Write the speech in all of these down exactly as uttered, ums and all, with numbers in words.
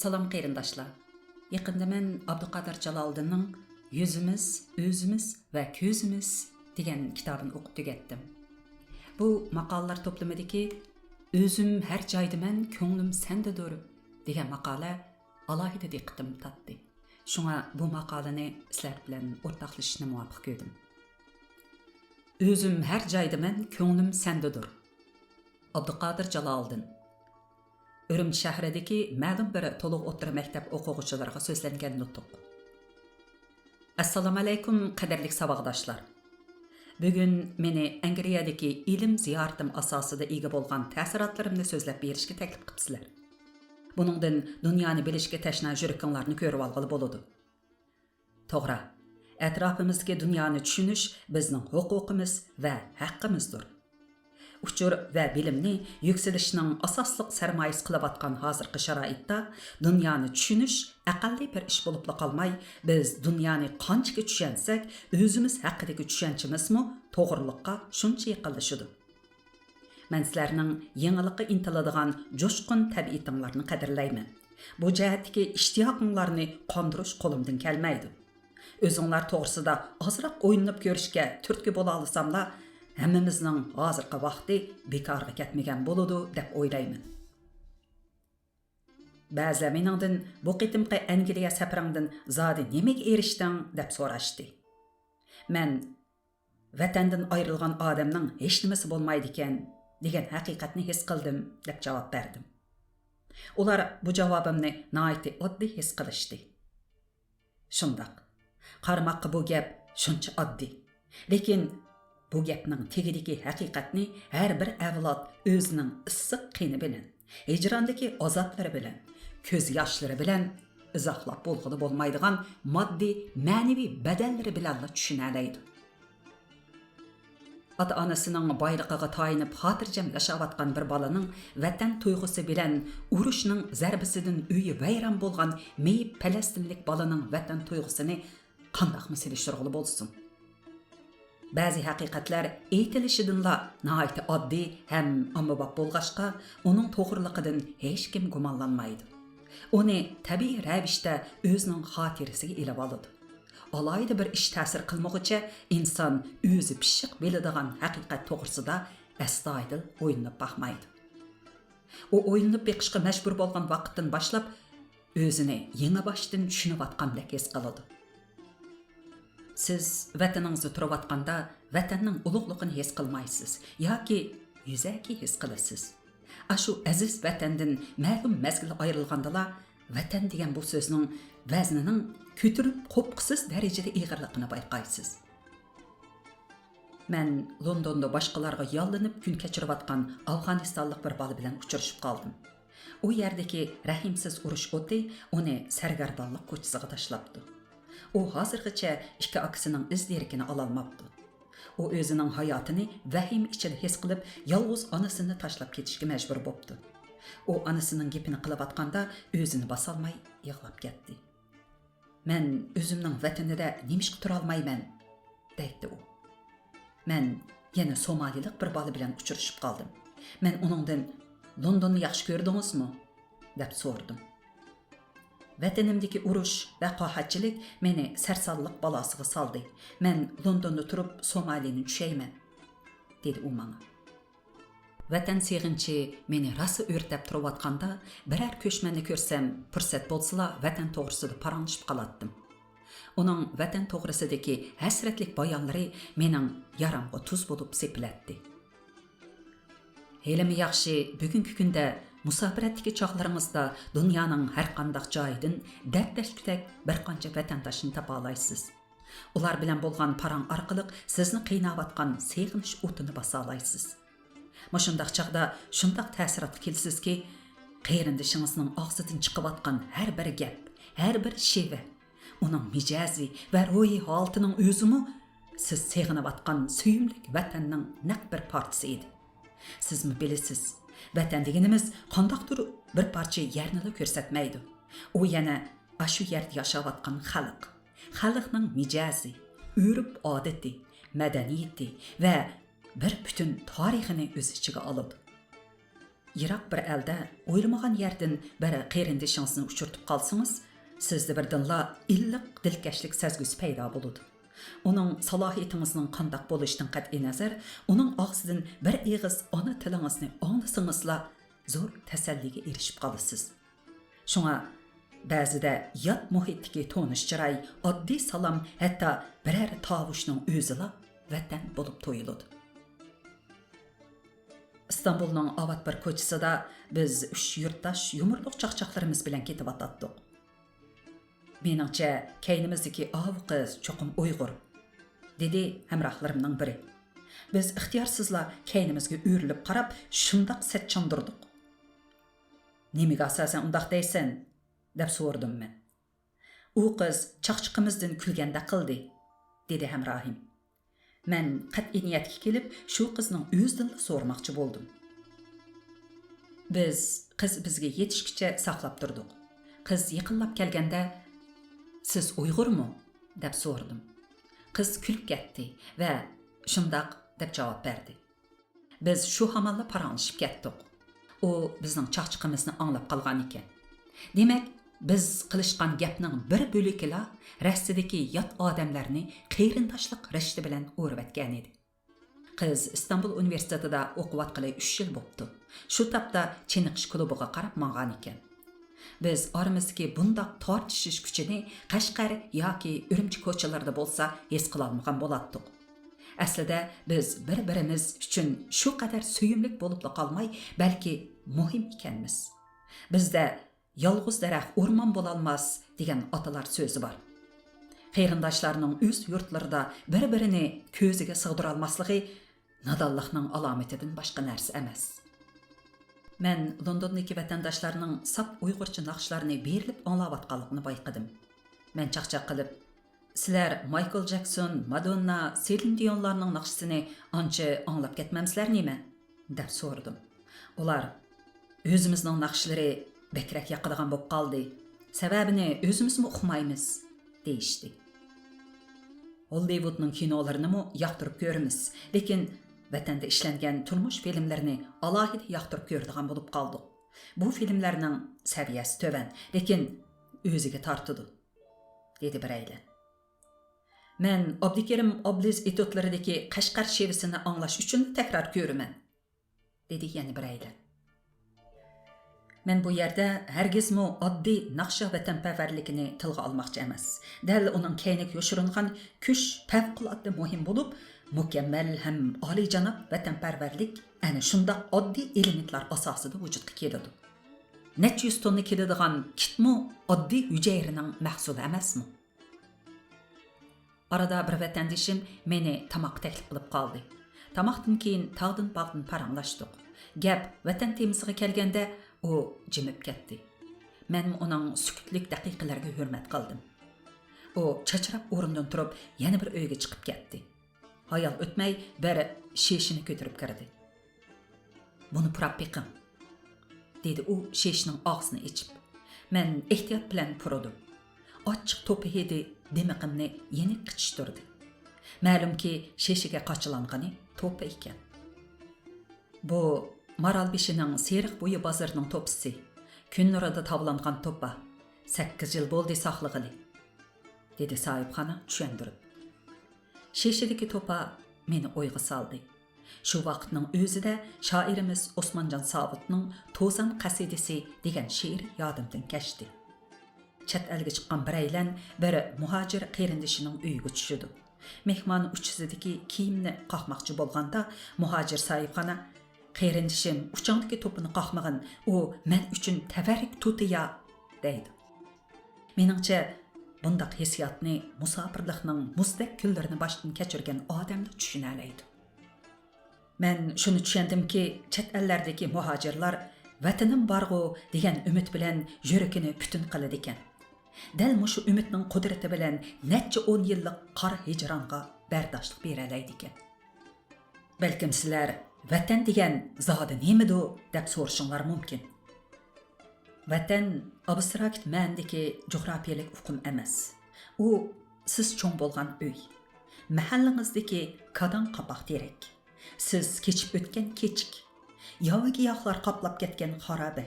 سالام قېرىنداشلار. يېقىندا مەن ئابدۇقادىر جالالىدىننىڭ يۈزىمىز، ئۆزىمىز ۋە كۆزىمىز دېگەن كىتابىنى ئوقۇپ تۈگەتتىم. بۇ ماقالىلەر توپلىمىدىكى «ئۆزۈم ھەر جايدىمەن، كۆڭلۈم سەندىدۇر» دېگەن ماقالە ئالاھىدە دىققىتىمنى تارتتى. شۇڭا بۇ ماقالىنى سىلەر بىلەن ئورتاقلىشىشنى مۇۋاپىق كۆردۈم. «ئۆزۈم ھەر جايدىمەن، كۆڭلۈم سەندىدۇر». ئابدۇقادىر جالالىدىن. ئۈرۈمچى شەھىرىدىكى مەلۇم بىر تولۇق ئوتتۇرا مەكتەپ ئوقۇغۇچىلىرىغا سۆزلەنگەن نۇتۇق. ئەسسالامۇئەلەيكۇم، قەدىرلىك ساۋاقداشلار! بۈگۈن مېنى ئەنگلىيەدىكى ئىلىم زىيارىتىم ئاساسىدا ئىگە بولغان تەسىراتلىرىمنى سۆزلەپ بېرىشكە تەكلىپ قىپسىلەر. بۇنىڭدىن دۇنيانى بىلىشكە تەشنا يۈرىكىڭلارنى كۆرۈۋالغىلى بولىدۇ. توغرا، ئەتراپىمىزدىكى دۇنيانى چۈشىنىش بىزنىڭ ھوقۇقىمىز ۋە ھەققىمىزدۇر. ئۇچۇر ۋە بىلىمنى يۈكسىلىشنىڭ ئاساسلىق سەرمايىسى قىلىۋاتقان ھازىرقى شارائىتتا دۇنيانى چۈشىنىش ئەقەللىي بىر ئىش بولۇپلا قالماي، بىز دۇنيانى قانچىكى چۈشەنسەك، ئۆزىمىز ھەققىدىكى چۈشەنچىمىزمۇ توغرىلىققا شۇنچە يېقىنلىشىدۇ. مەن سىلەرنىڭ يېڭىلىققا ئىنتىلىدىغان جۇشقۇن تەبىئىتىڭلارنى قەدىرلەيمەن. بۇ جەھەتتىكى ئىشتىياقىڭلارنى قاندۇرۇش قولۇمدىن كەلمەيدۇ. ئۆزۈڭلار توغرىسىدا ئازراق ئويلىنىپ كۆرۈشكە تۈرتكە بولالىساملا، ھەممىمىزنىڭ ھازىرقى ۋاقتى بىكارغا كەتمىگەن بولىدۇ، دەپ ئويلايمەن. بەزىلەر مېنىڭدىن «بۇ قېتىمقى ئەنگلىيە سەپىرىڭدىن زادى نېمىگە ئېرىشتىڭ؟» دەپ سوراشتى. مەن «ۋەتەندىن ئايرىلغان ئادەمنىڭ ھېچنېمىسى بولمايدىكەن» دېگەن ھەقىقەتنى ھېس قىلدىم، دەپ جاۋاب بەردىم. ئۇلار بۇ جاۋابىمنى ناھايىتى ئاددىي ھېس قىلىشتى. شۇنداق. قارىماققا بۇ گەپ شۇنچە ئاددىي. لېكىن بۇ گەپنىڭ تېگىدىكى ھەقىقەتنى ھەر بىر ئەۋلاد ئۆزىنىڭ ئىسسىق قېنى بىلەن، ھىجراندىكى ئازابلىرى بىلەن، كۆز ياشلىرى بىلەن ئىزاھلاپ بولغىلى بولمايدىغان ماددىي، مەنىۋى بەدەللىرى بىلەنلا چۈشىنەلەيدۇ. ئاتا-ئانىسىنىڭ بايلىقىغا تايىنىپ خاتىرجەم ياشاۋاتقان بىر بالىنىڭ ۋەتەن تۇيغۇسى بىلەن ئۇرۇشنىڭ زەربىسىدىن ئۆيى ۋەيران بولغان مېيىپ پەلەستىنلىك بالىنىڭ ۋەتەن تۇيغۇسىنى قانداقمۇ سېلىشتۇرغىلى بولسۇن؟ بەزى ھەقىقەتلەر ئېيتىلىشىدىنلا ناھايىتى ئاددىي ھەم ئاممىباب بولغاچقا، ئۇنىڭ توغرىلىقىدىن ھېچكىم گۇمانلانمايدۇ. ئۇنى تەبىئىي رەۋىشتە ئۆزىنىڭ خاتىرىسىگە ئېلىۋالىدۇ. ئالاھىدە بىر ئىش تەسىر قىلمىغۇچە، ئىنسان ئۆزى پىششىق بىلىدىغان ھەقىقەت توغرىسىدا ئەستايىدىل ئويلىنىپ باقمايدۇ. ئۇ ئويلىنىپ بېقىشقا مەجبۇر بولغان ۋاقىتتىن باشلاپ، ئۆزىنى يېڭىباشتىن چۈشىنىۋاتقاندەك ھېس قىلىدۇ. سىز ۋەتىنىڭىزدە تۇرۇۋاتقاندا ۋەتەننىڭ ئۇلۇغلۇقىنى ھېس قىلمايسىز ياكى يۈزەكى ھېس قىلىسىز. ئاشۇ ئەزىز ۋەتەندىن مەلۇم مەزگىل ئايرىلغاندىلا، ۋەتەن دېگەن بۇ سۆزنىڭ ۋەزنىنىڭ كۆتۈرۈپ قوپقۇسىز دەرىجىدە ئېغىرلىقىنى بايقايسىز. مەن لوندوندا باشقىلارغا ياللىنىپ كۈن كەچۈرۈۋاتقان ئافغانىستانلىق بىر بالا بىلەن ئۇچرىشىپ قالدىم. ئۇ يەردىكى رەھىمسىز ئۇرۇش ئوتى ئۇنى سەرگەردانلىق كوچىسىغا تاشلاپتۇ. ئۇ ھازىرغىچە ئىككى ئاكىسىنىڭ ئىز دېرىكىنى ئالالماپتۇ. ئۇ ئۆزىنىڭ ھاياتىنى ۋەھىمە ئىچىدە ھېس قىلىپ، يالغۇز ئانىسىنى تاشلاپ كېتىشكە مەجبۇر بوپتۇ. ئۇ ئانىسىنىڭ گېپىنى قىلىۋاتقاندا ئۆزىنى باسالماي يىغلاپ كەتتى. «مەن ئۆزۈمنىڭ ۋەتىنىدە نېمىشقا تۇرالمايمەن؟» دەيتتى ئۇ. «مەن يەنە سومالىلىق بىر بالا بىلەن ئۇچرىشىپ قالدىم. مەن ئۇنىڭدىن، 'لوندوننى ياخشى كۆردىڭىزمۇ؟' دەپ سورىدىم. 'ۋەتىنىمدىكى ئۇرۇش ۋە قاھەتچىلىك مېنى سەرسانلىق بالاسىغا سالدى. مەن لوندوندا تۇرۇپ سومالىنى چۈشەيمەن.' دېدى ئۇ ماڭا. ۋەتەن سېغىنچى مېنى راسا ئۆرتەپ تۇرۇۋاتقاندا، بىرەر كۆچمەننى كۆرسەم، پۇرسەت بولسىلا ۋەتەن توغرىسىدا پاراڭلىشىپ قالاتتىم. ئۇنىڭ ۋەتەن توغرىسىدىكى ھەسرەتلىك بايانلىرى مېنىڭ يارامغا تۇز بولۇپ سېپىلەتتى. ھېلىمۇ ياخشى، بۈگۈنكى كۈندە مۇساپىرەتتىكى چاغلىرىڭىزدا دۇنيانىڭ ھەرقانداق جايىدىن دەردلەشكۈدەك بىر قانچە ۋەتەنداشنى تاپالايسىز. ئۇلار بىلەن بولغان پاراڭ ئارقىلىق سىزنى قىيناۋاتقان سېغىنىش ئوتىنى باسالايسىز. مۇشۇنداق چاغدا شۇنداق تەسىراتقا كېلىسىزكى، قېرىندىشىڭىزنىڭ ئاغزىدىن چىقىۋاتقان ھەر بىر گەپ، ھەر بىر شېۋە، ئۇنىڭ مىجەزى ۋە روھىي ھالىتىنىڭ ئۆزىمۇ سىز سېغىنىۋاتقان سۆيۈملۈك ۋەتەننىڭ نەق بىر پارچىسى ئىدى. سىزمۇ بىلىسىز، ۋەتەن دېگىنىمىز قانداقتۇر بىر پارچە يەرنىلا كۆرسەتمەيدۇ. ئۇ يەنە ئاشۇ يەردە ياشاۋاتقان خەلق، خەلقنىڭ مىجەزى، ئۆرپ-ئادىتى، مەدەنىيىتى ۋە بىر پۈتۈن تارىخىنى ئۆز ئىچىگە ئالىدۇ. يىراق بىر ئەلدە ئويلىمىغان يەردىن بىر قېرىندىشىڭىزنى ئۇچرىتىپ قالسىڭىز، سىزدە بىردىنلا ئىللىق دىلكەشلىك سەزگۈسى پەيدا بولىدۇ. ئۇنىڭ سالاھىيىتىڭىزنىڭ قانداق بولۇشىدىن قەتئىينەزەر، ئۇنىڭ ئاغزىدىن بىر ئېغىز ئانا تىلىڭىزنى ئاڭلىسىڭىزلا، زور تەسەللىگە ئېرىشىپ قالىسىز. شۇڭا بەزىدە يات مۇھىتتىكى تونۇش چىراي، ئاددىي سالام، ھەتتا بىرەر تاۋۇشنىڭ ئۆزىلا ۋەتەن بولۇپ تۇيۇلىدۇ. ئىستانبۇلنىڭ ئاۋات بىر كوچىسىدا بىز ئۈچ يۇرتداش يۇمۇرلۇق چاقچاقلىرىمىز بىلەن كېتىۋاتاتتۇق. مېنىڭچە، كەينىمىزدىكى ئاۋۇ قىز چوقۇم ئۇيغۇر، دېدى ھەمراھلىرىمنىڭ بىرى. بىز ئىختىيارسىزلا كەينىمىزگە ئۆرۈلۈپ قاراپ، شۇنداق سەت چاندۇردۇق. نېمىگە ئاساسەن ئۇنداق دەيسەن؟ دەپ سورىدىم مەن. ئۇ قىز چاقچىقىمىزدىن كۈلگەندەك قىلدى، دېدى ھەمراھىم. مەن قەتئىي نىيەتكە كېلىپ، شۇ قىزنىڭ ئۆزىدىنلا سورىماقچى بولدۇم. بىز قىز بىزگە يېتىشكىچە ساقلاپ تۇردۇق. قىز يېقىنلاپ كەلگەندە، سىز ئۇيغۇرمۇ؟ دەپ سورىدىم. قىز كۈلۈپ كەتتى ۋە شۇنداق دەپ جاۋاب بەردى. بىز شۇ ھامانلا پاراڭلىشىپ كەتتۇق. ئۇ بىزنىڭ چاقچىقىمىزنى ئاڭلاپ قالغانىكەن. دېمەك، بىز قىلىشقان گەپنىڭ بىر بۆلىكىلا رەستىدىكى يات ئادەملەرنى قېرىنداشلىق رىشتە بىلەن ئورىۋەتكەنىدى. قىز ئىستانبۇل ئۇنىۋېرسىتېتىدا ئوقۇۋاتقىلى ئۈچ يىل بوپتۇ. شۇ تاپتا چېنىقىش كۇلۇبىغا قاراپ ماڭغانىكەن. بىز ئارىمىزدىكى بۇنداق تارتىشىش كۈچىنى قەشقەر ياكى ئۈرۈمچى كوچىلىرىدا بولسا ھېس قىلالمىغان بولاتتۇق. ئەسلىدە بىز بىر-بىرىمىز ئۈچۈن شۇ قەدەر سۆيۈملۈك بولۇپلا قالماي، بەلكى مۇھىم ئىكەنمىز. بىزدە «يالغۇز دەرەخ ئورمان بولالماس» دېگەن ئاتىلار سۆزى بار. قېرىنداشلارنىڭ ئۆز يۇرتلىرىدا بىر-بىرىنى كۆزىگە سىغدۇرالماسلىقى نادانلىقنىڭ ئالامىتىدىن باشقا نەرسە ئەمەس. مەن لوندوندىكى ۋەتەنداشلارنىڭ ساپ ئۇيغۇرچە ناخشىلارنى بېرىلىپ ئاڭلاۋاتقانلىقىنى بايقىدىم. مەن چاقچاق قىلىپ، «سىلەر مايكل جاكسون، مادوننا، سېلىن دىيونلارنىڭ ناخشىسىنى ئانچە ئاڭلاپ كەتمەمسىلەر نېمە؟» دەپ سورىدىم. ئۇلار، «ئۆزىمىزنىڭ ناخشىلىرى بەكرەك ياقىدىغان بولۇپ قالدى. سەۋەبىنى ئۆزىمىزمۇ ئۇقمايمىز» دېيىشتى. «ھوللىۋۇدنىڭ كىنولىرىنىمۇ ياقتۇرۇپ كۆرىمىز، لېكىن ۋەتەندە ئىشلەنگەن تۇرمۇش فىلىملىرىنى ئالاھىدە ياقتۇرۇپ كۆرىدىغان بولۇپ قالدۇق. بۇ فىلىملەرنىڭ سەۋىيەسى تۆۋەن، لېكىن ئۆزىگە تارتىدۇ» دېدى بىرەيلەن. «مەن ئابدۇكېرىم ئابلىز ئېتۇتلىرىدىكى قەشقەر شېۋىسىنى ئاڭلاش ئۈچۈنلا تەكرار كۆرىمەن» دېدى يەنە بىرەيلەن. مەن بۇ يەردە ھەرگىزمۇ ئاددىي ناخشا ۋەتەنپەرۋەرلىكىنى تىلغا ئالماقچى ئەمەس. دەل ئۇنىڭ كەينىگە يوشۇرۇنغان كۈچ پەۋقۇلئاددە مۇھىم بولۇپ، مۇكەممەل ھەم ئالىيجاناب ۋەتەنپەرۋەرلىك ئەنە شۇنداق ئاددىي ئېلېمېنتلار ئاساسىدا ۋۇجۇدقا كېلىدۇ. نەچچە يۈز توننا كېلىدىغان كىتمۇ ئاددىي ھۈجەيرىنىڭ مەھسۇلى ئەمەسمۇ؟ ئارىدا بىر ۋەتەندىشىم مېنى تاماققا تەكلىپ قىلىپ قالدى. تاماقتىن كېيىن تاغدىن باغدىن پاراڭلاشتۇق. گەپ ۋەتەن تېمىسىغا كەلگەندە، ئۇ جىمىپ كەتتى. مەنمۇ ئۇنىڭ سۈكۈتلۈك دەقىقىلىرىگە ھۆرمەت قىلدىم. ئۇ چاچراپ ئورنىدىن تۇرۇپ، يەنە بىر ئۆيگە چىقىپ كەتتى. ھايال ئۆتمەي بىر شېشىنى كۆتۈرۈپ كىردى. «بۇنى پۇراپ بېقىڭ» دېدى ئۇ شېشىنىڭ ئاغزىنى ئېچىپ. مەن ئېھتىيات بىلەن پۇرىدىم. ئاچچىق توپا ھىدى دىمىقىمنى يېنىك قىچىشتۇردى. مەلۇمكى، شېشىگە قاچىلانغىنى توپا ئىكەن. «بۇ مارالبېشىنىڭ سېرىق بويى بازىرىنىڭ توپىسى. كۈن نۇرىدا تاۋلانغان توپا. سەككىز يىل بولدى ساقلىغىلى» دېدى ساھىبخانا چۈشەندۈرۈپ. شېشىدىكى توپا مېنى ئويغا سالدى. شۇ ۋاقىتنىڭ ئۆزىدە شائىرىمىز ئوسمانجان ساۋۇتنىڭ «توزان قەسىدىسى» دېگەن شېئىرى يادىمدىن كەچتى. چەت ئەلگە چىققان بىرەيلەن بىر مۇھاجىر قېرىندىشىنىڭ ئۆيىگە چۈشىدۇ. مېھمان ئۇچىسىدىكى كىيىمنى قاقماقچى بولغاندا، مۇھاجىر ساھىبخانا، «قېرىندىشىم، ئۇچاڭدىكى توپىنى قاقمىغىن، ئۇ مەن ئۈچۈن تەۋەررۈك تۇتى يا» دەيدۇ. مېنىڭچە، بۇنداق ھېسسىياتنى مۇساپىرلىقنىڭ مۇزدەك كۈنلىرىنى باشتىن كەچۈرگەن ئادەملا چۈشىنەلەيدۇ. مەن شۇنى چۈشەندىمكى، چەت ئەللەردىكى مۇھاجىرلار «ۋەتىنىم بارغۇ» دېگەن ئۈمىد بىلەن يۈرىكىنى پۈتۈن قىلىدىكەن. دەل مۇشۇ ئۈمىدنىڭ قۇدرىتى بىلەن نەچچە ئون يىللىق قارا ھىجرانغا بەرداشلىق بېرەلەيدىكەن. بەلكىم سىلەر «ۋەتەن دېگەن زادى نېمىدۇ؟» دەپ سورىشىڭلار مۇمكىن. ۋەتەن ئابستراكت مەنىدىكى جۇغراپىيەلىك ئۇقۇم ئەمەس. ئۇ سىز چوڭ بولغان ئۆي، مەھەللىڭىزدىكى كاداڭ قاپاق تېرەك، سىز كېچىپ ئۆتكەن كېچىك، ياۋا گىياھلار قاپلاپ كەتكەن خارابە،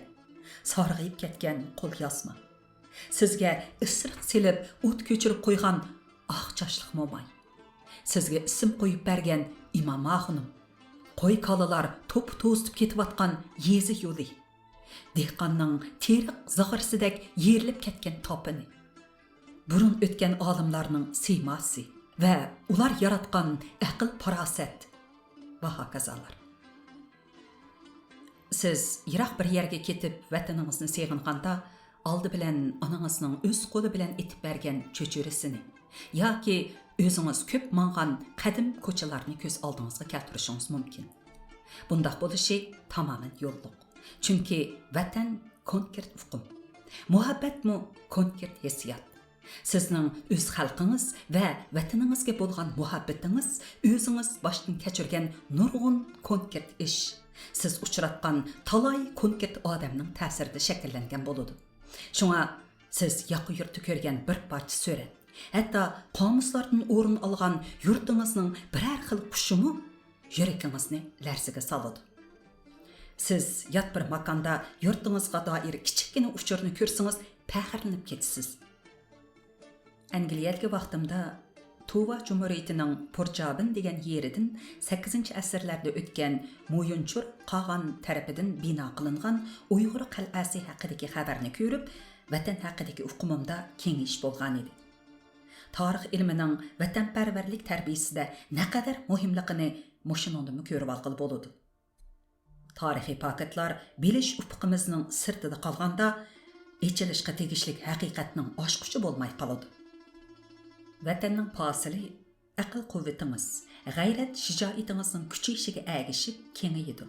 سارغىيىپ كەتكەن قول يازما، سىزگە ئىسسىق سېلىپ ئوت كۆچۈرۈپ قويغان ئاق چاچلىق موماي، سىزگە ئىسىم قويۇپ بەرگەن ئىمام ئاخۇنۇم، قوي-كالىلار توپا توزۇتۇپ كېتىۋاتقان يېزا يولى، دېھقاننىڭ تېرىق زاغرىسىدەك يېرىلىپ كەتكەن تاپىنى، بۇرۇن ئۆتكەن ئالىملارنىڭ سىيماسى ۋە ئۇلار ياراتقان ئەقىل-پاراسەت ۋە ھاكازالار. سىز يىراق بىر يەرگە كېتىپ ۋەتىنىڭىزنى سېغىنغاندا، ئالدى بىلەن ئانىڭىزنىڭ ئۆز قولى بىلەن ئېتىپ بەرگەن چۆچۈرىسىنى ياكى ئۆزىڭىز كۆپ ماڭغان قەدىم كوچىلارنى كۆز ئالدىڭىزغا كەلتۈرۈشىڭىز مۇمكىن. بۇنداق بولۇشى تامامەن يوللۇق. چۈنكى ۋەتەن كونكرېت ئۇقۇم. مۇھەببەتمۇ كونكرېت ھېسسىيات. سىزنىڭ ئۆز خەلقىڭىز ۋە ۋەتىنىڭىزگە بولغان مۇھەببىتىڭىز ئۆزىڭىز باشتىن كەچۈرگەن نۇرغۇن كونكرېت ئىش، سىز ئۇچراتقان تالاي كونكرېت ئادەمنىڭ تەسىرىدە شەكىللەنگەن بولىدۇ. شۇڭا سىز ياقا يۇرتتا كۆرگەن بىر پارچە سۈرەت، ھەتتا قامۇسلاردىن ئورۇن ئالغان يۇرتىڭىزنىڭ بىرەر خىل خۇشىمۇ يۈرىكىڭىزنى لەرزىگە سالىدۇ. سىز يات بىر ماكاندا يۇرتىڭىزغا دائىر كىچىككىنە ئۇچۇرنى كۆرسىڭىز، پەخىرلىنىپ كېتىسىز. ئەنگلىيەدىكى ۋاقتىمدا تۇۋا جۇمھۇرىيىتىنىڭ پۇرجابىن دېگەن يېرىدىن سەككىزىنچى ئەسىرلەردە ئۆتكەن مويۇنچۇر قاغان تەرىپىدىن بىنا قىلىنغان ئۇيغۇر قەلئەسى ھەققىدىكى خەۋەرنى كۆرۈپ، ۋەتەن ھەققىدىكى ئۇقۇمۇمدا كېڭىيىش بولغانىدى. تارىخ ئىلمىنىڭ ۋەتەنپەرۋەرلىك تەربىيىسىدە نەقەدەر مۇھىملىقىنى مۇشۇنىڭدىنمۇ كۆرۈۋالغىلى بولىدۇ. تارىخىي پاكىتلار بىلىش ئۇپۇقىمىزنىڭ سىرتىدا قالغاندا، ئېچىلىشقا تېگىشلىك ھەقىقەتنىڭ ئاچقۇچى بولماي قالىدۇ. ۋەتەننىڭ پاسىلى ئەقىل قۇۋۋىتىڭىز، غەيرەت شىجائىتىڭىزنىڭ كۈچىيىشىگە ئەگىشىپ كېڭىيىدۇ.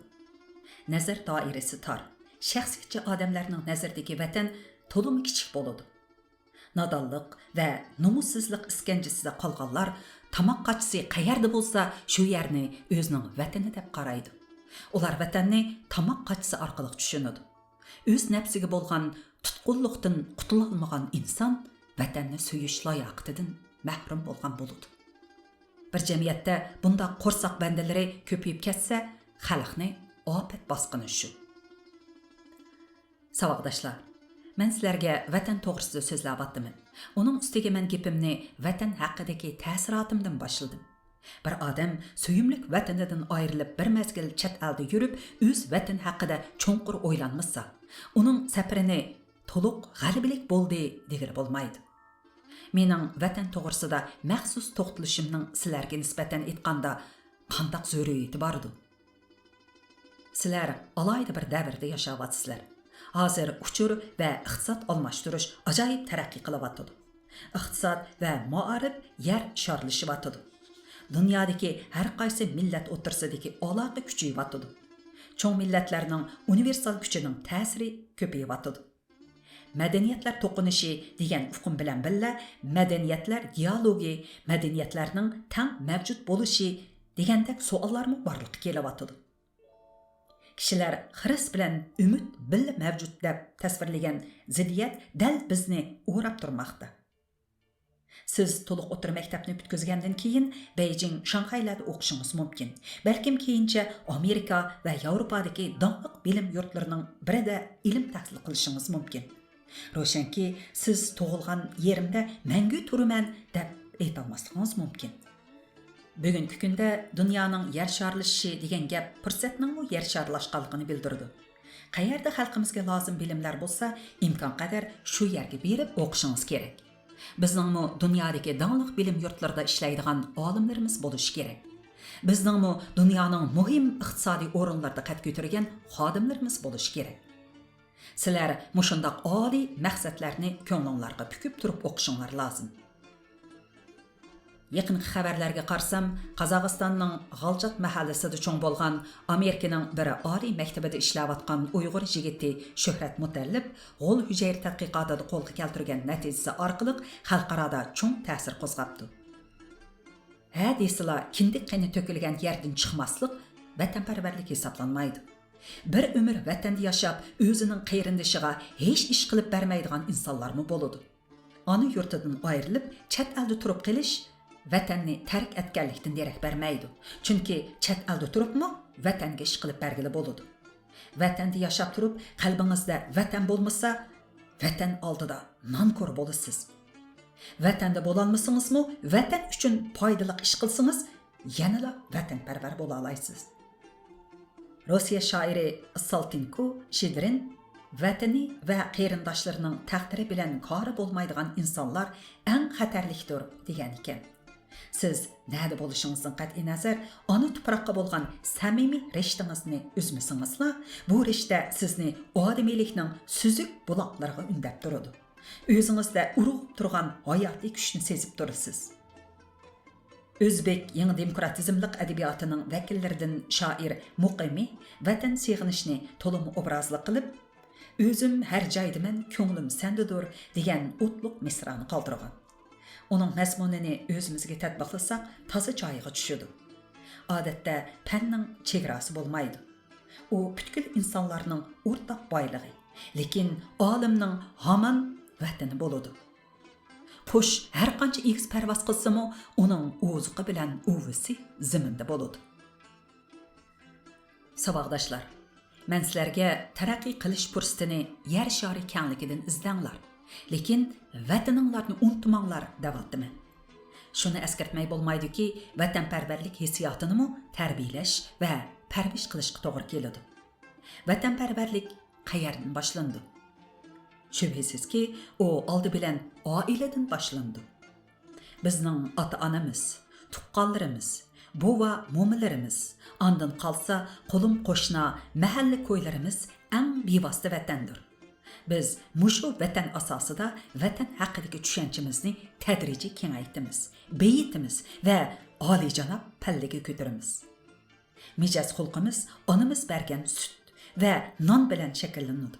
نەزەر دائىرىسى تار، شەخسىيەتچى ئادەملەرنىڭ نەزىرىدىكى ۋەتەن تولىمۇ كىچىك بولىدۇ. نادانلىق ۋە نومۇسسىزلىق ئىسكەنجىسىدە قالغانلار تاماق قاچىسى قەيەردە بولسا، شۇ يەرنى ئۆزىنىڭ ۋەتىنى دەپ قارايدۇ. ئۇلار ۋەتەننى تاماق قاچىسى ئارقىلىق چۈشىنىدۇ. ئۆز نەپسىگە بولغان تۇتقۇنلۇقتىن قۇتۇلالمىغان ئىنسان ۋەتەننى سۆيۈش لاياقىتىدىن مەھرۇم بولغان بولىدۇ. بىر جەمئىيەتتە بۇنداق قورساق بەندىلىرى كۆپىيىپ كەتسە، خەلقنى ئاپەت باسقىنى شۇ. ساۋاقداشلار، مەن سىلەرگە ۋەتەن توغرىسىدا سۆزلەۋاتىمەن. ئۇنىڭ ئۈستىگە مەن گېپىمنى ۋەتەن ھەققىدىكى تەسىراتىمدىن باشلىدىم. بىر ئادەم سۆيۈملۈك ۋەتىنىدىن ئايرىلىپ، بىر مەزگىل چەت ئەلدە يۈرۈپ، ئۆز ۋەتىنى ھەققىدە چوڭقۇر ئويلانمىسا، ئۇنىڭ سەپىرىنى تولۇق غەلىبىلىك بولدى دېگىلى بولمايدۇ. مېنىڭ ۋەتەن توغرىسىدا مەخسۇس توختىلىشىمنىڭ سىلەرگە نىسبەتەن ئېيتقاندا قانداق زۆرۈرىيىتى باردۇ؟ سىلەر ئالاھىدە بىر دەۋردە ياشاۋاتىسىلەر. ھازىر ئۇچۇر ۋە ئىقتىساد ئالماشتۇرۇش ئاجايىپ تەرەققىي قىلىۋاتىدۇ. ئىقتىساد ۋە مائارىپ يەر شارلىشىۋاتىدۇ. دۇنيادىكى ھەر قايسى مىللەت ئوتتۇرىسىدىكى ئالاقە كۈچىيىۋاتىدۇ. چوڭ مىللەتلەرنىڭ ئۇنىۋېرسال كۈچىنىڭ تەسىرى كۆپىيىۋاتىدۇ. مەدەنىيەتلەر توقۇنۇشى دېگەن ئۇقۇم بىلەن بىللە، مەدەنىيەتلەر دىئالوگى، مەدەنىيەتلەرنىڭ تەڭ مەۋجۇت بولۇشى دېگەندەك سوئاللارمۇ بارلىققا كېلىۋاتىدۇ. كىشىلەر خىرىس بىلەن ئۈمىد بىللە مەۋجۇت دەپ تەسۋىرلىگەن زىددىيەت دەل بىزنى ئوراپ تۇرماقتا. سىز تولۇق ئوتتۇرا مەكتەپنى پۈتكۈزگەندىن كېيىن بېيجىڭ، شاڭخەيلەردە ئوقۇشىڭىز مۇمكىن. بەلكىم كېيىنچە ئامېرىكا ۋە ياۋروپادىكى داڭلىق بىلىم يۇرتلىرىنىڭ بىرىدە ئىلىم تەھسىل قىلىشىڭىز مۇمكىن. روشەنكى، سىز تۇغۇلغان يېرىمدە مەڭگۈ تۇرىمەن دەپ ئېيتالماسلىقىڭىز مۇمكىن. بۈگۈنكى كۈندە دۇنيانىڭ يەر شارلىشىشى دېگەن گەپ پۇرسەتنىڭمۇ يەر شارلاشقانلىقىنى بىلدۈرىدۇ. قەيەردە خەلقىمىزگە لازىم بىلىملەر بولسا، ئىمكانقەدەر شۇ يەرگە بېرىپ ئوقۇشىڭىز كېرەك. بىزنىڭمۇ دۇنيادىكى داڭلىق بىلىم يۇرتلىرىدا ئىشلەيدىغان ئالىملىرىمىز بولۇشى كېرەك. بىزنىڭمۇ دۇنيانىڭ مۇھىم ئىقتىسادىي ئورۇنلىرىدا قەد كۆتۈرگەن خادىملىرىمىز بولۇشى كېرەك. سىلەر مۇشۇنداق ئالىي مەقسەتلەرنى كۆڭلۈڭلارغا پۈكۈپ تۇرۇپ ئوقۇشۇڭلار لازىم. يېقىنقى خەۋەرلەرگە قارىسام، قازاقىستاننىڭ غالجات مەھەللىسىدە چوڭ بولغان ئامېرىكىنىڭ بىر ئالىي مەكتىپىدە ئىشلەۋاتقان ئۇيغۇر يىگىتى شۆھرەت مۇتەللىپ غول ھۈجەيرە تەتقىقاتىدا قولغا كەلتۈرگەن نەتىجىسى ئارقىلىق خەلقئارادا چوڭ تەسىر قوزغاپتۇ. ھە دېسىلا، كىندىك قېنى تۆكۈلگەن يەردىن چىقماسلىق ۋەتەنپەرۋەرلىك ھېسابلانمايدۇ. بىر ئۆمۈر ۋەتەندە ياشاپ، ئۆزىنىڭ قېرىندىشىغا ھېچ ئىش قىلىپ بەرمەيدىغان ئىنسانلارمۇ بولىدۇ. ئانا يۇرتىدىن ئايرىلىپ، چەت ئەلدە تۇرۇپ قېلىش ۋەتەننى تەرك ئەتكەنلىكتىن دېرەك بەرمەيدۇ. چۈنكى چەت ئەلدە تۇرۇپمۇ ۋەتەنگە ئىش قىلىپ بەرگىلى بولىدۇ. ۋەتەندە ياشاپ تۇرۇپ، قەلبىڭىزدە ۋەتەن بولمىسا، ۋەتەن ئالدىدا نانكور بولىسىز. ۋەتەندە بولالمىسىڭىزمۇ، ۋەتەن ئۈچۈن پايدىلىق ئىش قىلسىڭىز، يەنىلا ۋەتەنپەرۋەر بولالايسىز. روسىيە شائىرى سالتىنكو شېدرىن ۋەتىنى ۋە قېرىنداشلىرىنىڭ تەقدىرى بىلەن كارى بولمايدىغان ئىنسانلار ئەڭ خەتەرلىكتۇر، دېگەنىكەن. سىز نەدە بولۇشىڭىزدىن قەتئىينەزەر، ئانا تۇپراققا بولغان سەمىمىي رىشتىڭىزنى ئۈزمىسىڭىزلا، بۇ رىشتە سىزنى ئادىمىيلىكنىڭ سۈزۈك بۇلاقلىرىغا ئۈندەپ تۇرىدۇ. ئۆزىڭىزدە ئۇرغۇپ تۇرغان ھاياتىي كۈچنى سېزىپ تۇرىسىز. ئۆزبېك يېڭى دېموكراتىزملىق ئەدەبىياتىنىڭ ۋەكىللىرىدىن شائىر مۇقىمى ۋەتەن سېغىنىشىنى تولىمۇ ئوبرازلىق قىلىپ، «ئۆزۈم ھەر جايدىمەن، كۆڭلۈم سەندىدۇر» دېگەن ئوتلۇق مىسرانى قالدۇرغان. ئۇنىڭ مەزمۇنىنى ئۆزىمىزگە تەتبىقلىساق، تازا جايىغا چۈشىدۇ. ئادەتتە پەننىڭ چېگراسى بولمايدۇ. ئۇ پۈتكۈل ئىنسانلارنىڭ ئورتاق بايلىقى، لېكىن ئالىمنىڭ ھامان ۋەتىنى بولىدۇ. قۇش ھەرقانچە ئېگىز پەرۋاز قىلسىمۇ، ئۇنىڭ ئوزۇقى بىلەن ئۇۋىسى زېمىندا بولىدۇ. ساۋاقداشلار، مەن سىلەرگە تەرەققىي قىلىش پۇرسىتىنى يەر شارى كەڭلىكىدىن ئىزدەڭلار، لېكىن ۋەتىنىڭلارنى ئۇنتۇماڭلار دەۋاتىمەن. شۇنى ئەسكەرتمەي بولمايدۇكى، ۋەتەنپەرۋەرلىك ھېسسىياتىنىمۇ تەربىيەلەش ۋە پەرۋىش قىلىشقا توغرا كېلىدۇ. ۋەتەنپەرۋەرلىك قەيەردىن باشلىنىدۇ؟ شۈبھىسىزكى، ئۇ ئالدى بىلەن ئائىلىدىن باشلىنىدۇ. بىزنىڭ ئاتا-ئانىمىز، تۇغقانلىرىمىز، بوۋا-مومىلىرىمىز، ئاندىن قالسا قولۇم-قوشنا، مەھەللە-كويلىرىمىز ئەڭ بىۋاسىتە ۋەتەندۇر. بىز مۇشۇ ۋەتەن ئاساسىدا ۋەتەن ھەققىدىكى چۈشەنچىمىزنى تەدرىجىي كېڭەيتىمىز، بېيىتىمىز ۋە ئالىيجاناب پەللىگە كۆتۈرىمىز. مىجەز-خۇلقىمىز ئانىمىز بەرگەن سۈت ۋە نان بىلەن شەكىللىنىدۇ.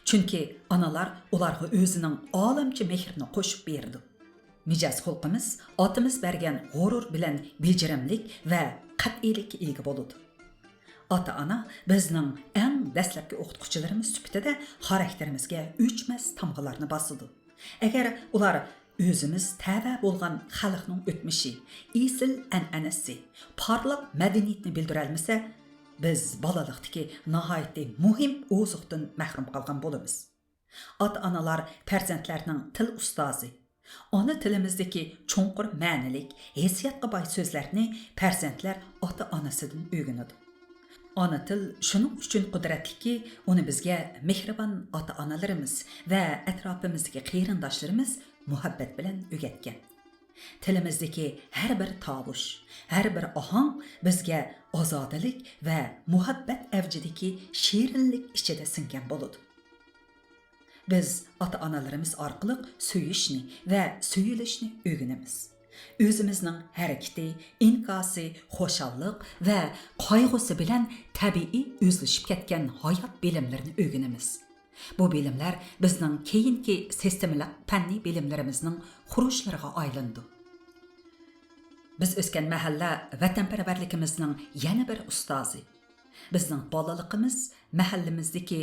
چۈنكى ئانىلار ئۇلارغا ئۆزىنىڭ ئالەمچە مېھرىنى قوشۇپ بېرىدۇ. مىجەز-خۇلقىمىز ئاتىمىز بەرگەن غۇرۇر بىلەن بېجىرىملىك ۋە قەتئىيلىككە ئىگە بولىدۇ. ئاتا-ئانا بىزنىڭ ئەڭ دەسلەپكى ئوقۇتقۇچىلىرىمىز سۈپىتىدە خاراكتېرىمىزگە ئۆچمەس تامغىلارنى باسىدۇ. ئەگەر ئۇلار ئۆزىمىز تەۋە بولغان خەلقنىڭ ئۆتمۈشى، ئېسىل ئەنئەنىسى، پارلاق مەدەنىيىتىنى بىلدۈرەلمىسە، بىز بالىلىقتىكى ناھايىتى مۇھىم ئوزۇقتىن مەھرۇم قالغان بولىمىز. ئاتا-ئانىلار پەرزەنتلەرنىڭ تىل ئۇستازى. ئانا تىلىمىزدىكى چوڭقۇر مەنىلىك، ھېسسىياتقا باي سۆزلەرنى پەرزەنتلەر ئاتا-ئانىسىدىن ئۆگىنىدۇ. ئانا تىل شۇنىڭ ئۈچۈن قۇدرەتلىككى، ئۇنى بىزگە مېھرىبان ئاتا-ئانىلىرىمىز ۋە ئەتراپىمىزدىكى قېرىنداشلىرىمىز مۇھەببەت بىلەن ئۆگەتكەن. تىلىمىزدىكى ھەر بىر تاۋۇش، ھەر بىر ئاھاڭ بىزگە ئازادىلىك ۋە مۇھەببەت ئەۋجىدىكى شېرىنلىك ئىچىدە سىڭگەن بولىدۇ. بىز ئاتا-ئانىلىرىمىز ئارقىلىق سۆيۈشنى ۋە سۆيۈلۈشنى ئۆگىنىمىز. ئۆزىمىزنىڭ ھەرىكىتى، ئىنكاسى، خۇشاللىق ۋە قايغۇسى بىلەن تەبىئىي ئۆزلىشىپ كەتكەن ھايات بىلىملىرىنى ئۆگىنىمىز. بۇ بىلىملەر بىزنىڭ كېيىنكى سىستېمىلىق پەننىي بىلىملىرىمىزنىڭ خۇرۇچلىرىغا ئايلىنىدۇ. بىز ئۆسكەن مەھەللە ۋەتەنپەرۋەرلىكىمىزنىڭ يەنە بىر ئۇستازى. بىزنىڭ بالىلىقىمىز مەھەللىمىزدىكى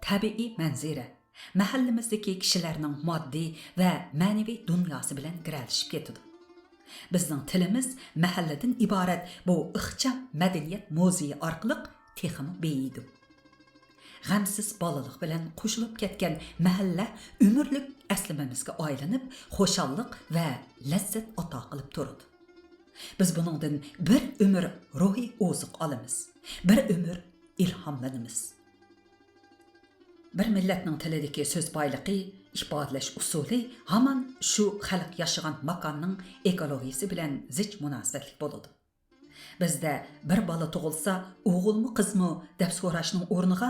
تەبىئىي مەنزىرە، مەھەللىمىزدىكى كىشىلەرنىڭ ماددىي ۋە مەنىۋى دۇنياسى بىلەن گىرەلىشىپ كېتىدۇ. بىزنىڭ تىلىمىز مەھەللىدىن ئىبارەت بۇ ئىخچام مەدەنىيەت مۇزېيى ئارقىلىق تېخىمۇ بېيىيدۇ. غەمسىز بالىلىق بىلەن قوشۇلۇپ كەتكەن مەھەللە ئۆمۈرلۈك ئەسلىمىمىزگە ئايلىنىپ، خۇشاللىق ۋە لەززەت ئاتا قىلىپ تۇرىدۇ. بىز بۇنىڭدىن بىر ئۆمۈر روھىي ئوزۇق ئالىمىز، بىر ئۆمۈر ئىلھاملىنىمىز. بىر مىللەتنىڭ تىلىدىكى سۆز بايلىقى، ئىپادىلەش ئۇسۇلى ھامان شۇ خەلق ياشىغان ماكاننىڭ ئېكولوگىيىسى بىلەن زىچ مۇناسىۋەتلىك بولىدۇ. بىزدە بىر بالا تۇغۇلسا، ئوغۇلمۇ، قىزمۇ دەپ سوراشنىڭ ئورنىغا،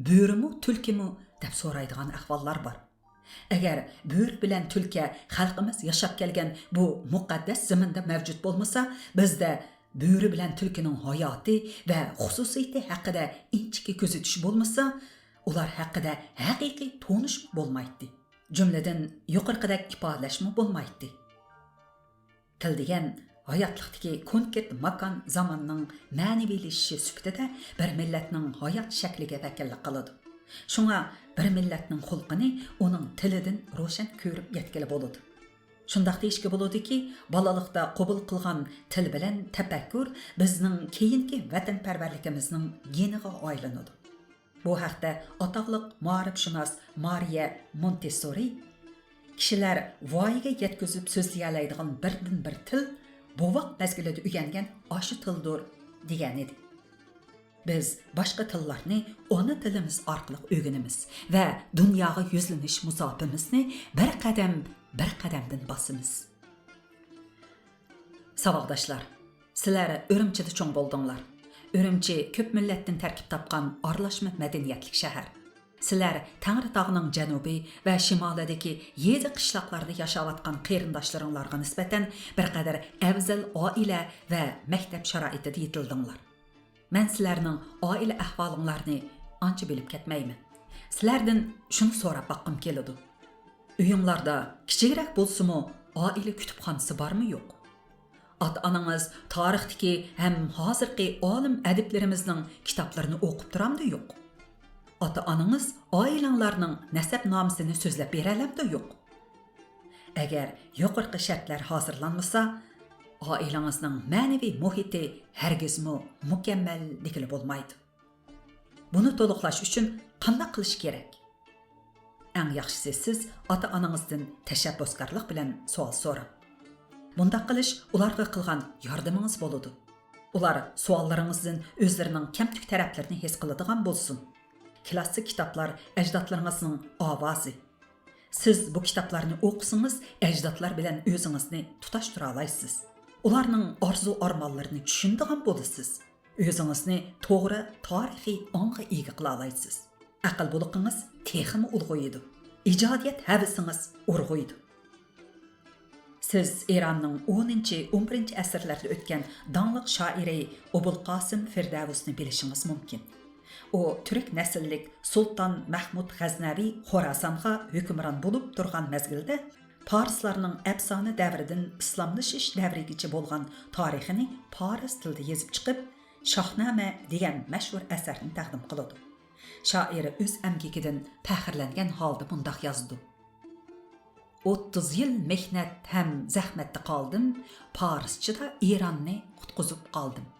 بۆرىمۇ، تۈلكىمۇ دەپ سورايدىغان ئەھۋاللار بار. ئەگەر بۆرە بىلەن تۈلكە خەلقىمىز ياشاپ كەلگەن بۇ مۇقەددەس زېمىندا مەۋجۇت بولمىسا، بىزدە بۆرە بىلەن تۈلكىنىڭ ھاياتى ۋە خۇسۇسىيىتى ھەققىدە ئىنچىكە كۆزىتىش بولمىسا، ئۇلار ھەققىدە ھەقىقىي تونۇشمۇ بولمايتتى. جۈملىدىن يۇقىرىقىدەك ئىپادىلەشمۇ بولمايتتى. تىل دېگەن ھاياتلىقتىكى كونكرېت ماكان زاماننىڭ مەنىۋىلىشىشى سۈپىتىدە بىر مىللەتنىڭ ھايات شەكلىگە ۋەكىللىك قىلىدۇ. شۇڭا بىر مىللەتنىڭ خۇلقىنى ئۇنىڭ تىلىدىن روشەن كۆرۈپ يەتكىلى بولىدۇ. شۇنداق دېيىشكە بولىدۇكى، بالىلىقتا قوبۇل قىلغان تىل بىلەن تەپەككۇر بىزنىڭ كېيىنكى ۋەتەنپەرۋەرلىكىمىزنىڭ گېنىغا ئايلىنىدۇ. بۇ ھەقتە ئاتاقلىق مائارىپشۇناس مارىيە مونتېسسورى، كىشىلەر ۋايىگە يەتكۈزۈپ سۆزلىيەلەيدىغان بىردىنبىر تىل بوۋاق مەزگىلىدە ئۆگەنگەن ئاشۇ تىلدۇر، دېگەنىدى. بىز باشقا تىللارنى ئانا تىلىمىز ئارقىلىق ئۆگىنىمىز ۋە دۇنياغا يۈزلىنىش مۇساپىمىزنى بىر قەدەم، بىر قەدەمدىن باسىمىز. ساۋاقداشلار، سىلەر ئۈرۈمچىدە چوڭ بولدۇڭلار. ئۈرۈمچى كۆپ مىللەتتىن تەركىب تاپقان ئارىلاشما مەدەنىيەتلىك شەھەر. سىلەر تەڭرىتاغنىڭ جەنۇبى ۋە شىمالىدىكى يېزا قىشلاقلاردا ياشاۋاتقان قېرىنداشلىرىڭلارغا نىسبەتەن بىر قەدەر ئەۋزەل ئائىلە ۋە مەكتەپ شارائىتىدا يېتىلدىڭلار. مەن سىلەرنىڭ ئائىلە ئەھۋالىڭلارنى ئانچە بىلىپ كەتمەيمەن. سىلەردىن شۇنى سوراپ باققۇم كېلىدۇ. ئۆيۈڭلاردا كىچىكرەك بولسىمۇ ئائىلە كۇتۇپخانىسى بارمۇ يوق؟ ئاتا-ئانىڭىز تارىختىكى ھەم ھازىرقى ئالىم ئەدىبلىرىمىزنىڭ كىتابلىرىنى ئوقۇپ تۇرامدۇ يوق؟ ئاتا-ئانىڭىز ئائىلەڭلارنىڭ نەسەبنامىسىنى سۆزلەپ بېرەلەمدۇ يوق؟ ئەگەر يۇقىرىقى شەرتلەر ھازىرلانمىسا، ئائىلىڭىزنىڭ مەنىۋى مۇھىتى ھەرگىزمۇ مۇكەممەل دېگىلى بولمايدۇ. بۇنى تولۇقلاش ئۈچۈن قانداق قىلىش كېرەك؟ ئەڭ ياخشىسى سىز ئاتا-ئانىڭىزدىن تەشەببۇسكارلىق بىلەن سوئال سوراڭ. بۇنداق قىلىش ئۇلارغا قىلغان ياردىمىڭىز بولىدۇ. ئۇلار سوئاللىرىڭىزدىن ئۆزلىرىنىڭ كەمتۈك تەرەپلىرىنى ھېس قىلىدىغان بولسۇن. كلاسسىك كىتابلار ئەجدادلىرىڭىزنىڭ ئاۋازى. سىز بۇ كىتابلارنى ئوقۇسىڭىز، ئەجدادلار بىلەن ئۆزىڭىزنى تۇتاشتۇرالايسىز. ئۇلارنىڭ ئارزۇ-ئارمانلىرىنى چۈشىنىدىغان بولىسىز. ئۆزىڭىزنى توغرا تارىخىي ئاڭغا ئىگە قىلالايسىز. ئەقىل بۇلىقىڭىز تېخىمۇ ئۇلغىيىدۇ. ئىجادىيەت ھەۋىسىڭىز ئۇرغۇيدۇ. سىز ئىراننىڭ ئونىنچى، ئون بىرىنچى ئەسىرلەردە ئۆتكەن داڭلىق شائىرى ئوبۇلقاسىم فىردەۋسنى بىلىشىڭىز مۇمكىن. ئۇ تۈرك نەسىللىك سۇلتان مەھمۇد غەزنەۋى خوراسانغا ھۆكۈمران بولۇپ تۇرغان مەزگىلدە پارسلارنىڭ ئەپسانە دەۋرىدىن ئىسلاملىشىش دەۋرىگىچە بولغان تارىخىنى پارس تىلىدا يېزىپ چىقىپ، شاھنامە دېگەن مەشھۇر ئەسەرنى تەقدىم قىلىدۇ. شائىر ئۆز ئەمگىكىدىن پەخىرلەنگەن ھالدا مۇنداق يازىدۇ: «ئوتتۇز يىل مېھنەت ھەم زەھمەتتە قالدىم، پارسچىدا ئىراننى قۇتقۇزۇپ قالدىم.»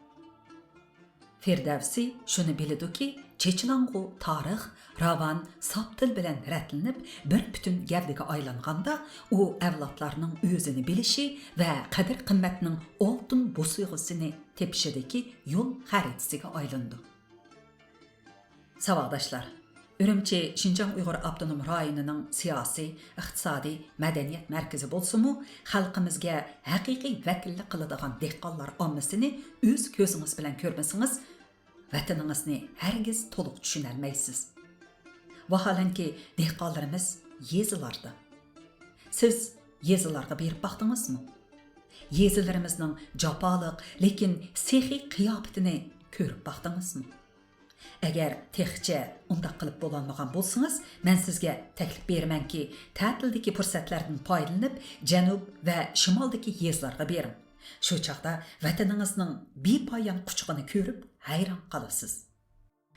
فىردەۋسى شۇنى بىلىدۇكى، چېچىلاڭغۇ تارىخ راۋان، ساپ تىل بىلەن رەتلىنىپ، بىر پۈتۈن گەۋدىگە ئايلانغاندا، ئۇ ئەۋلادلارنىڭ ئۆزىنى بىلىشى ۋە قەدىر-قىممەتنىڭ ئالتۇن بوسۇغىسىنى تېپىشىدىكى يول خەرىتىسىگە ئايلىنىدۇ. ساۋاقداشلار، ئۈرۈمچى شىنجاڭ ئۇيغۇر ئاپتونوم رايونىنىڭ سىياسىي، ئىقتىسادىي، مەدەنىيەت مەركىزى بولسىمۇ، خەلقىمىزگە ھەقىقىي ۋەكىللىك قىلىدىغان دېھقانلار ئاممىسىنى ئۆز كۆزىڭىز بىلەن كۆرمىسىڭىز، ۋەتىنىڭىزنى ھەرگىز تولۇق چۈشىنەلمەيسىز. ۋاھالەنكى، دېھقانلىرىمىز يېزىلاردا. سىز يېزىلارغا بېرىپ باقتىڭىزمۇ؟ يېزىلىرىمىزنىڭ جاپالىق، لېكىن سېخىي قىياپىتىنى كۆرۈپ باقتىڭىزمۇ؟ ئەگەر تېخىچە ئۇنداق قىلىپ بولالمىغان بولسىڭىز، مەن سىزگە تەكلىپ بېرىمەنكى، تەتىلدىكى پۇرسەتلەردىن پايدىلىنىپ، جەنۇب ۋە شىمالدىكى يېزىلارغا بېرىڭ. شۇ چاغدا ۋەتىنىڭىزنىڭ بىپايان قۇچىقىنى كۆرۈپ ھەيران قالىسىز.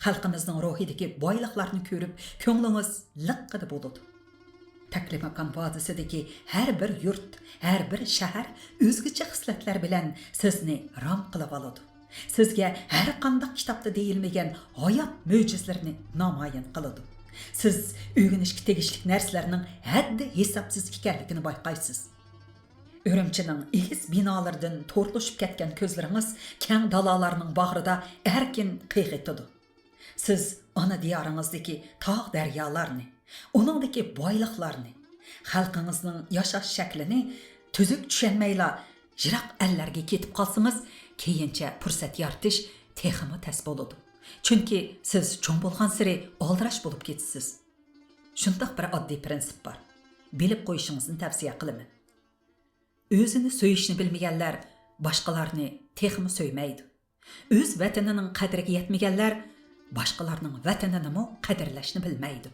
خەلقىمىزنىڭ روھىدىكى بايلىقلارنى كۆرۈپ، كۆڭلىڭىز لىققىدە بولىدۇ. تەكلىماكان ۋادىسىدىكى ھەر بىر يۇرت، ھەر بىر شەھەر ئۆزگىچە خىسلەتلەر بىلەن سىزنى رام قىلىۋالىدۇ. سىزگە ھەر قانداق كىتابتا دېيىلمىگەن ھايات مۆجىزىلىرىنى نامايان قىلىدۇ. سىز ئۆگىنىشكە تېگىشلىك نەرسىلەرنىڭ ھەددى ھېسابسىز ئىكەنلىكىنى بايقايسىز. ئۈرۈمچىنىڭ ئېگىز بىنالىرىدىن تورلىشىپ كەتكەن كۆزلىرىڭىز كەڭ دالالارنىڭ باغرىدا ئەركىن قىيغىتىدۇ. سىز ئانا دىيارىڭىزدىكى تاغ-دەريالارنى، ئۇنىڭدىكى بايلىقلارنى، خەلقىڭىزنىڭ ياشاش شەكلىنى تۈزۈك چۈشەنمەيلا، يىراق ئەللەرگە كېتىپ قالسىڭىز، كېيىنچە پۇرسەت يارىتىش تېخىمۇ تەس بولىدۇ. چۈنكى سىز چوڭ بولغانسېرى ئالدىراش بولۇپ كېتىسىز. شۇنداق بىر ئاددىي پىرىنسىپ بار. بىلىپ قويۇشىڭىزنى تەۋسىيە قىلىمەن. ئۆزىنى سۆيۈشنى بىلمىگەنلەر باشقىلارنى تېخىمۇ سۆيمەيدۇ. ئۆز ۋەتىنىنىڭ قەدرىگە يەتمىگەنلەر باشقىلارنىڭ ۋەتىنىنىمۇ قەدىرلەشنى بىلمەيدۇ.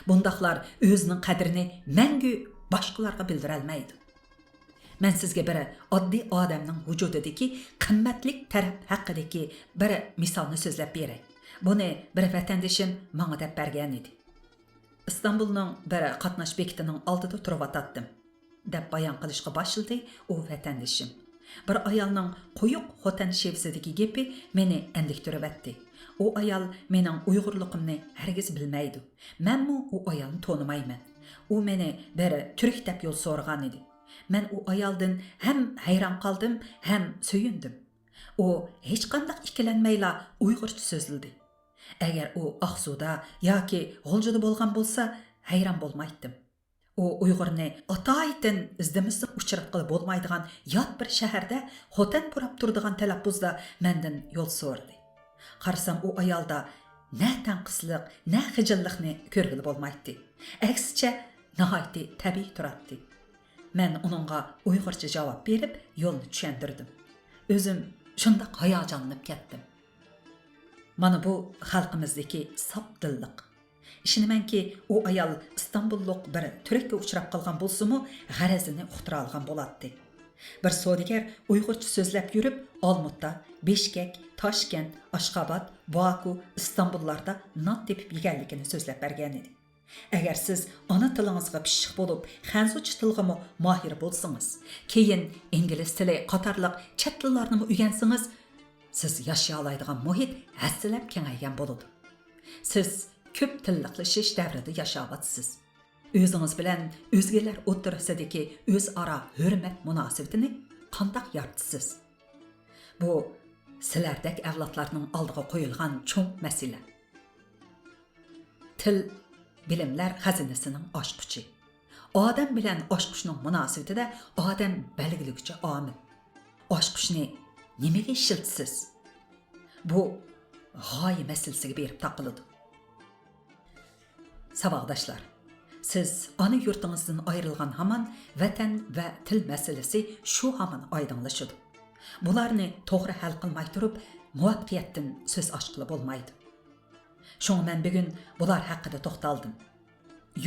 بۇنداقلار ئۆزىنىڭ قەدرىنى مەڭگۈ باشقىلارغا بىلدۈرەلمەيدۇ. مەن سىزگە بىر ئاددىي ئادەمنىڭ ۋۇجۇدىدىكى قىممەتلىك تەرەپ ھەققىدىكى بىر مىسالنى سۆزلەپ بېرەي. بۇنى بىر ۋەتەندىشىم ماڭا دەپ بەرگەن ئىدى. ئىستانبۇلنىڭ بىر قاتناش بېكىتىنىڭ ئالدىدا تۇرۇۋاتاتتىم، دەپ بايان قىلىشقا باشلىدى ئۇ ۋەتەندىشىم. بىر ئايالنىڭ قويۇق خوتەن شېۋىسىدىكى گېپى مېنى ئەندىكتۈرۈۋەتتى. ئۇ ئايال مېنىڭ ئۇيغۇرلۇقۇمنى ھەرگىز بىلمەيدۇ. مەنمۇ ئۇ ئايالنى تونۇمايمەن. ئۇ مېنى بىر تۈرك دەپ يول سورىغانىدى. مەن ئۇ ئايالدىن ھەم ھەيران قالدىم، ھەم سۆيۈندۈم. ئۇ ھېچقانداق ئىككىلەنمەيلا ئۇيغۇرچە سۆزلىدى. ئەگەر ئۇ ئاقسۇدا ياكى غۇلجىدا بولغان بولسا، ھەيران بولمايتتىم. ئۇ ئۇيغۇرنى ئاتايىتىن ئىزدىمىسە ئۇچراتقىلى بولمايدىغان يات بىر شەھەردە خوتەن پۇراپ تۇرىدىغان تەلەپپۇزدا مەندىن يول سورىدى. قارىسام، ئۇ ئايالدا نە تەنقىسلىق، نە خىجىللىقنى كۆرگىلى بولمايتتى. ئەكسىچە، ناھايىتى تەبىئىي تۇراتتى. مەن ئۇنىڭغا ئۇيغۇرچە جاۋاب بېرىپ، يولنى چۈشەندۈردۈم. ئۆزۈم شۇنداق ھاياجانلىنىپ كەتتىم. مانا بۇ خەلقىمىزدىكى ساپ دىللىق. ئىشىنىمەنكى، ئۇ ئايال ئىستانبۇللۇق بىر تۈرككە ئۇچراپ قالغان بولسىمۇ، غەرىزىنى ئۇقتۇرالىغان بولاتتى. بىر سودىگەر ئۇيغۇرچە سۆزلەپ يۈرۈپ، ئالمۇتا، بېشكەك، تاشكەنت، ئاشخاباد، باكۇ، ئىستانبۇللاردا نان تېپىپ يېگەنلىكىنى سۆزلەپ بەرگەنىدى. ئەگەر سىز ئانا تىلىڭىزغا پىششىق بولۇپ، خەنزۇچە تىلغىمۇ ماھىر بولسىڭىز، كېيىن ئىنگلىز تىلى قاتارلىق چەت تىللارنىمۇ ئۆگەنسىڭىز، سىز ياشىيالايدىغان مۇھىت ھەسسىلەپ كېڭەيگەن بولىدۇ. سىز كۆپ تىللىقلىشىش دەۋرىدە ياشاۋاتىسىز. ئۆزىڭىز بىلەن ئۆزگىلەر ئوتتۇرىسىدىكى ئۆزئارا ھۆرمەت مۇناسىۋىتىنى قانداق يارىتىسىز؟ بۇ سىلەردەك ئەۋلادلارنىڭ ئالدىغا قويۇلغان چوڭ مەسىلە. تىل بىلىملەر خەزىنىسىنىڭ ئاچقۇچى. ئادەم بىلەن ئاچقۇچنىڭ مۇناسىۋىتىدە ئادەم بەلگىلىگۈچى ئامىل. ئاچقۇچنى نېمىگە ئىشلىتىسىز؟ بۇ غايە مەسىلىسىگە بېرىپ تاقىلىدۇ. ساۋاقداشلار، سىز ئانا يۇرتىڭىزدىن ئايرىلغان ھامان ۋەتەن ۋە تىل مەسىلىسى شۇ ھامان ئايدىڭلىشىدۇ. بۇلارنى توغرا ھەل قىلماي تۇرۇپ، مۇۋەپپەقىيەتتىن سۆز ئاچقىلى بولمايدۇ. شۇڭا مەن بۈگۈن بۇلار ھەققىدە توختالدىم.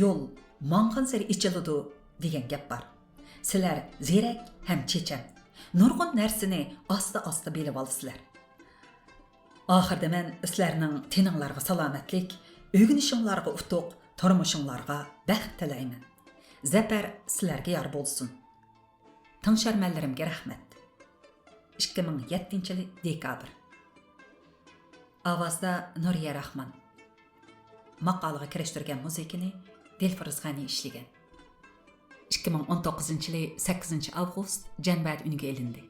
يول ماڭغانسېرى ئېچىلىدۇ دېگەن گەپ بار. سىلەر زېرەك ھەم چېچەن، نۇرغۇن نەرسىنى ئاستا-ئاستا بىلىۋالىسىلەر. ئاخىرىدا مەن سىلەرنىڭ تېنىڭلارغا سالامەتلىك، ئۆگىنىشىڭلارغا ئۇتۇق، تۇرمۇشۇڭلارغا بەخت تىلەيمەن. زەپەر سىلەرگە يار بولسۇن. تىڭشارمەنلىرىمگە رەھمەت. ئىككى مىڭ يەتتىنچى يىلى دېكابىر. ئاۋازدا نۇرىيە راخمان. ماقالىغا كىرىشتۈرگەن مۇزىكىنى دىلفۇرۇز غەنى ئىشلىگەن. ئىككى مىڭ ئون توققۇزىنچى يىلى سەككىزىنچى ئاۋغۇست، جەنۋەدە ئۈنگە ئېلىندى.